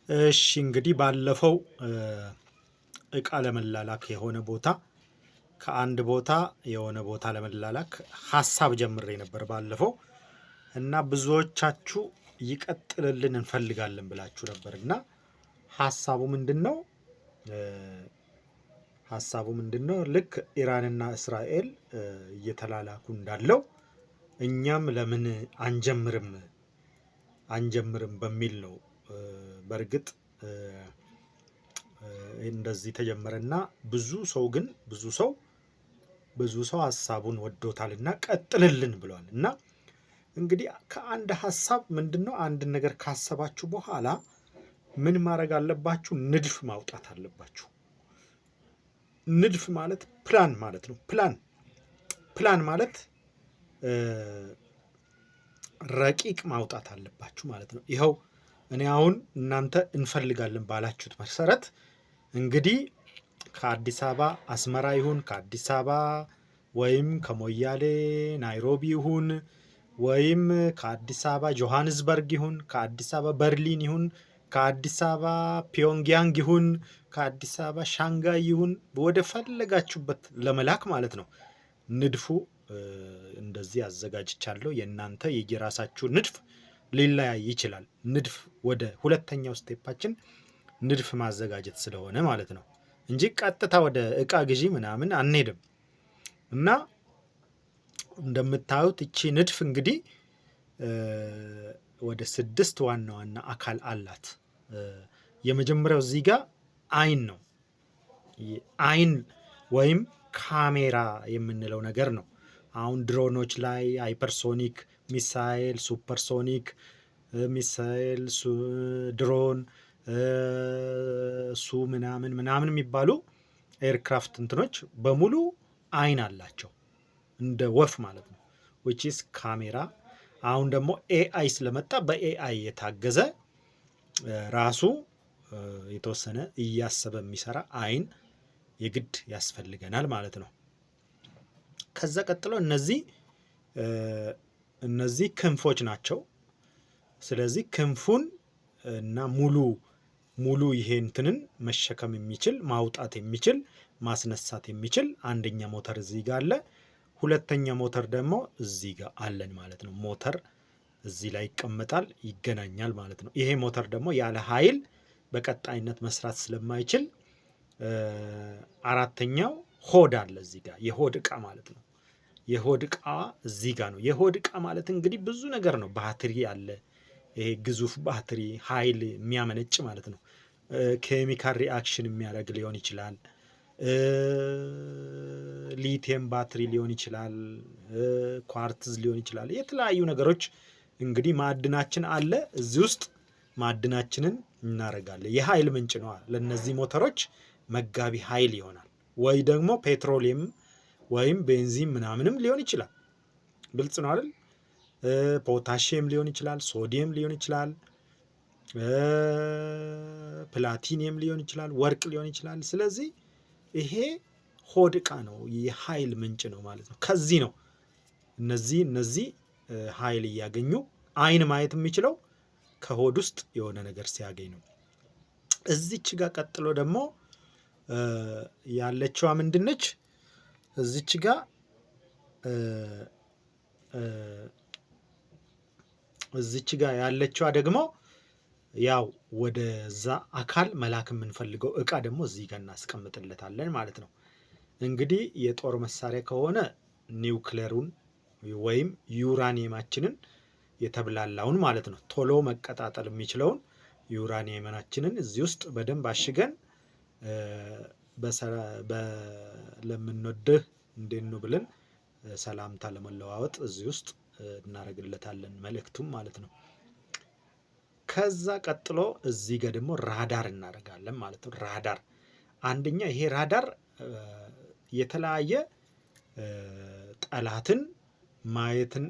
እሺ እንግዲህ ባለፈው እቃ ለመላላክ የሆነ ቦታ ከአንድ ቦታ የሆነ ቦታ ለመላላክ ሀሳብ ጀምሬ ነበር ባለፈው፣ እና ብዙዎቻችሁ ይቀጥልልን እንፈልጋለን ብላችሁ ነበር። እና ሀሳቡ ምንድን ነው? ሀሳቡ ምንድን ነው? ልክ ኢራንና እስራኤል እየተላላኩ እንዳለው እኛም ለምን አንጀምርም በሚል ነው። በእርግጥ እንደዚህ ተጀመረና ብዙ ሰው ግን ብዙ ሰው ሀሳቡን ወዶታልና ቀጥልልን ብሏል። እና እንግዲህ ከአንድ ሀሳብ ምንድን ነው፣ አንድን ነገር ካሰባችሁ በኋላ ምን ማድረግ አለባችሁ? ንድፍ ማውጣት አለባችሁ። ንድፍ ማለት ፕላን ማለት ነው። ፕላን ማለት ረቂቅ ማውጣት አለባችሁ ማለት ነው። ይኸው እኔ አሁን እናንተ እንፈልጋለን ባላችሁት መሰረት እንግዲህ ከአዲስ አበባ አስመራ ይሁን፣ ከአዲስ አበባ ወይም ከሞያሌ ናይሮቢ ይሁን፣ ወይም ከአዲስ አበባ ጆሃንስበርግ ይሁን፣ ከአዲስ አበባ በርሊን ይሁን፣ ከአዲስ አበባ ፒዮንግያንግ ይሁን፣ ከአዲስ አበባ ሻንጋይ ይሁን፣ ወደ ፈለጋችሁበት ለመላክ ማለት ነው። ንድፉ እንደዚህ አዘጋጅቻለሁ። የእናንተ የየራሳችሁ ንድፍ ሊለያይ ይችላል። ንድፍ ወደ ሁለተኛው step ኣችን ንድፍ ማዘጋጀት ስለሆነ ማለት ነው እንጂ ቀጥታ ወደ እቃ ግዢ ምናምን አንሄድም። እና እንደምታዩት እቺ ንድፍ እንግዲህ ወደ ስድስት ዋና ዋና አካል አላት። የመጀመሪያው እዚህ ጋር አይን ነው። አይን ወይም ካሜራ የምንለው ነገር ነው። አሁን ድሮኖች ላይ hypersonic missile፣ supersonic missile፣ ድሮን ሱ ምናምን ምናምን የሚባሉ aircraft እንትኖች በሙሉ አይን አላቸው፣ እንደ ወፍ ማለት ነው፣ which is ካሜራ። አሁን ደግሞ AI ስለመጣ በ AI የታገዘ ራሱ የተወሰነ እያሰበ የሚሰራ አይን የግድ ያስፈልገናል ማለት ነው። ከዛ ቀጥሎ እነዚህ ክንፎች ናቸው። ስለዚህ ክንፉን እና ሙሉ ሙሉ ይሄ እንትንን መሸከም የሚችል፣ ማውጣት የሚችል፣ ማስነሳት የሚችል አንደኛ ሞተር እዚህ ጋር አለ። ሁለተኛ ሞተር ደግሞ እዚህ ጋር አለን ማለት ነው። ሞተር እዚህ ላይ ይቀመጣል፣ ይገናኛል ማለት ነው። ይሄ ሞተር ደግሞ ያለ ኃይል በቀጣይነት መስራት ስለማይችል አራተኛው ሆድ አለ እዚህ ጋር፣ የሆድ ዕቃ ማለት ነው። የሆድ ዕቃ እዚህ ጋር ነው። የሆድ ዕቃ ማለት እንግዲህ ብዙ ነገር ነው። ባትሪ አለ። ይሄ ግዙፍ ባትሪ ኃይል የሚያመነጭ ማለት ነው። Chemical reaction የሚያደርግ ሊሆን ይችላል። ሊቲየም ባትሪ ሊሆን ይችላል። ኳርትዝ ሊሆን ይችላል። የተለያዩ ነገሮች እንግዲህ ማዕድናችን አለ እዚህ ውስጥ፣ ማዕድናችንን እናደርጋለን። የኃይል ምንጭ ነው። ለእነዚህ ሞተሮች መጋቢ ኃይል ይሆናል። ወይ ደግሞ ፔትሮሊየም ወይም ቤንዚን ምናምንም ሊሆን ይችላል። ግልጽ ነው አይደል? ፖታሽየም ሊሆን ይችላል፣ ሶዲየም ሊሆን ይችላል፣ ፕላቲኒየም ሊሆን ይችላል፣ ወርቅ ሊሆን ይችላል። ስለዚህ ይሄ ሆድ ዕቃ ነው፣ የኃይል ምንጭ ነው ማለት ነው። ከዚህ ነው እነዚህ ኃይል እያገኙ አይን ማየት የሚችለው ከሆድ ውስጥ የሆነ ነገር ሲያገኝ ነው። እዚች ጋር ቀጥሎ ደግሞ ያለችዋ ምንድነች? እዚች ጋር ያለችዋ ደግሞ ያው ወደዛ አካል መላክ የምንፈልገው እቃ ደግሞ እዚህ ጋር እናስቀምጥለታለን ማለት ነው። እንግዲህ የጦር መሳሪያ ከሆነ ኒውክሌሩን ወይም ዩራኒየማችንን የተብላላውን ማለት ነው፣ ቶሎ መቀጣጠል የሚችለውን ዩራኒየማችንን እዚህ ውስጥ በደንብ አሽገን ለምንወድህ እንዴት ነው ብለን ሰላምታ ለመለዋወጥ እዚህ ውስጥ እናደርግለታለን መልእክቱም ማለት ነው። ከዛ ቀጥሎ እዚህ ጋር ደግሞ ራዳር እናደርጋለን ማለት ነው። ራዳር አንደኛ ይሄ ራዳር የተለያየ ጠላትን ማየትን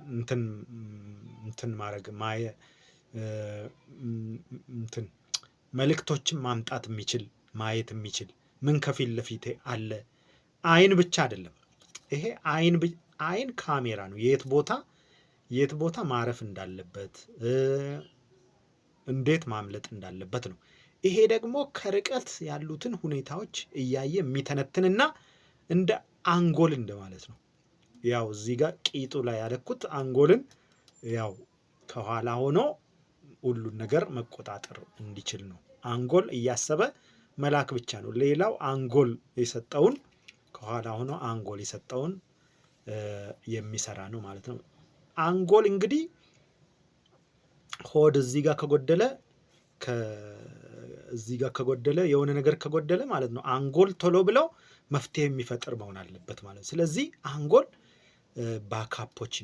እንትን ማድረግ ማየ እንትን መልእክቶችን ማምጣት የሚችል፣ ማየት የሚችል፣ ምን ከፊት ለፊቴ አለ፣ አይን ብቻ አይደለም። ይሄ አይን ካሜራ ነው። የት ቦታ ማረፍ እንዳለበት፣ እንዴት ማምለጥ እንዳለበት ነው። ይሄ ደግሞ ከርቀት ያሉትን ሁኔታዎች እያየ የሚተነትንና እንደ አንጎል እንደማለት ነው። ያው እዚህ ጋር ቂጡ ላይ ያለኩት አንጎልን ያው ከኋላ ሆኖ ሁሉን ነገር መቆጣጠር እንዲችል ነው። አንጎል እያሰበ መላክ ብቻ ነው። ሌላው አንጎል የሰጠውን ከኋላ ሆኖ አንጎል የሰጠውን የሚሰራ ነው ማለት ነው። አንጎል እንግዲህ ሆድ እዚህ ጋር ከጎደለ፣ እዚህ ጋር ከጎደለ፣ የሆነ ነገር ከጎደለ ማለት ነው፣ አንጎል ቶሎ ብለው መፍትሄ የሚፈጥር መሆን አለበት ማለት ነው። ስለዚህ አንጎል backup ኦች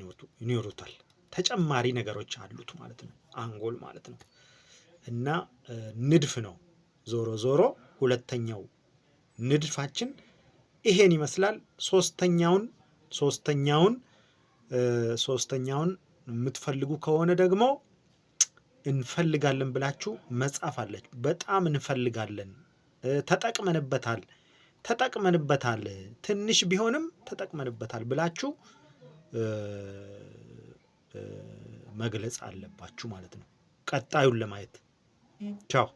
ይኖሩታል፣ ተጨማሪ ነገሮች አሉት ማለት ነው። አንጎል ማለት ነው እና ንድፍ ነው። ዞሮ ዞሮ ሁለተኛው ንድፋችን ይሄን ይመስላል። ሶስተኛውን የምትፈልጉ ከሆነ ደግሞ እንፈልጋለን ብላችሁ መጻፍ አለች። በጣም እንፈልጋለን፣ ተጠቅመንበታል፣ ተጠቅመንበታል፣ ትንሽ ቢሆንም ተጠቅመንበታል ብላችሁ መግለጽ አለባችሁ ማለት ነው። ቀጣዩን ለማየት ቻው።